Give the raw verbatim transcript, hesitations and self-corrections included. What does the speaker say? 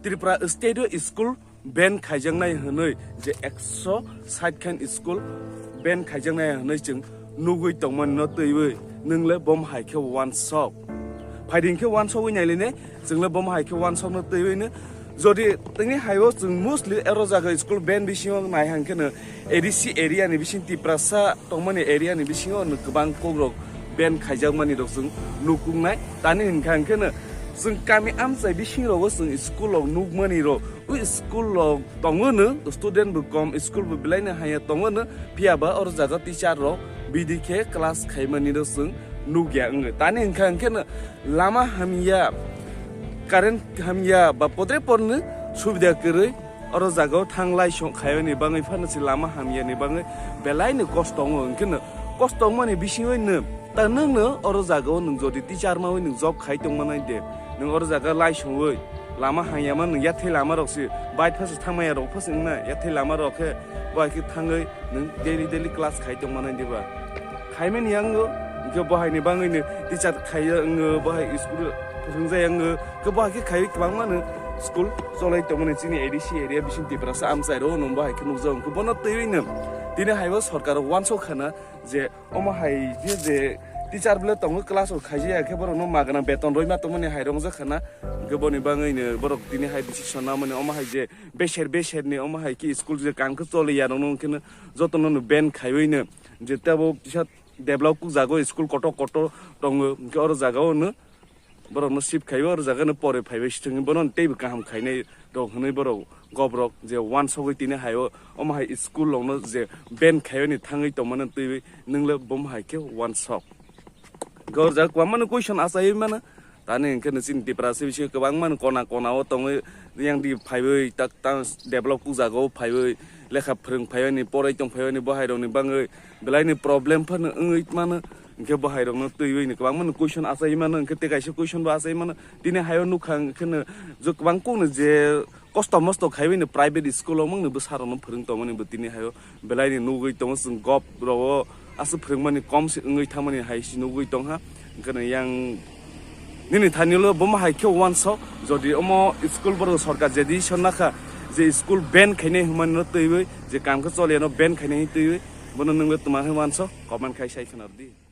Tripura state o school ban khaijaknai hwnwi, je ekso sait khan school ban khaijaknai hwnwi chwng nugwi tongmani no twiwi, nwng le bomo hai khe wansok. Phaidi hwn khe wansogwi nailine, chwng le bomo hai khe wansokno twiwi no. Jodi tini hai o chwng mostly oro jaga school ban bisingo nai hwn khe no A D C area ni bising Tiprasa tongmani area ni bisingo no kwbang kok rok ban khaijakmani rok chwng nukung nai. Tani hwn kha hwn khe no chwng kami amchai bising rogo chwng school rok nukmani rok, o school rok tongo no, student bo kom, school bo belai no haya tongo no, phiya ba oro jaga teacher rok bidi khe class khaimani rok chwng nukya wngwi. Tani hwn kha hwn khe no lama hamya, current hamya ba podre porno subida kwrwi oro jaga o thang lai song khaimani bangwi phano se lama hamya ni bangwi belai no kosto wngo. Hwn khe no kosto wngmani bisingwi no ta nwng no oro jaga o nwng jodi teacher mawi nwng job khai tongmanai de, nwng oro jaga lai songwi lama hamya ma nwng yathai lama rok se bike phasa thangmaya rok phasa wngna yathai lama rok khe bai khe thangwi nwng daily daily class khai tongmanai diba? Khaimani yango, hwnkhe bo haini bangwino teacher khaiya wngo, bo hai school phwrwngjaya wngo, hwnkhe bo hai khe khaiwi kwbangmano school cholai tongmani chini A D C area bising Tiprasa amchairo nwng bo hai khe nukjago, hwnkhe bono twiwino tini haibo sorkar wansok khana je omo hai je, je teacher bwle tongo class o khaijaya khe borokno magana beton roima tongmani hai rongjak khana, hwnkhe boni bangwino borok tini hai decision namani omo hai je beser beser ni omo hai khe school je kam khe choliya rokno hwnkhe no jotono no ban khaiwi no je tabo kisa develop kuk jago school kotor kotor tongo hwnkhe oro jaga o no borok no shift khaiwi oro jaga no pore phaiwi se thwngwi bono teibo kaham khainai rok hwnwi borok gob rok je wansogwi tini hai o omo hai school rok no je ban khaiwi ni thangwi tongmani twiwi nwng le bomo hai khe wansok. Gorjak kwbangma no question achaiwi mano. Tani hwnkhe no chini Tiprasa bisingo kwbangma no kona kona o tongwi yang di phaiwi tak tang develop kuk jaga o phaiwi lekha phwrwng phaiwi ni porai tong phaiwi ni bo hai rok ni bangwi belai ni problem phano wngwi mano. Hwnkhe bo hai rok no twiwi ni kwbangma no question achaiwi mano, hwnkhe tei kaisa question bo achaiwi mano. Tini hai o nukha hwnkhe no je kwbang kuk no je kosto mosto khaiwi no private school o mangni bwsa rok no phwrwng tongmani bo tini hai o belai ni nugwi tongo chwng gob rok o aswk phwrwngmani kom se wngwi thangmani hai se nugwi tongha. Hwnkhe no yang nini thani ulo bomo hai khe wansok, jodi omo school borok sorkar je decision nakha je school ban khainai hwnmani no twiwi je kam khe choliya no ban khainai twiwi bono nwng le twma hai wansok comment khai sai khwna rwdi.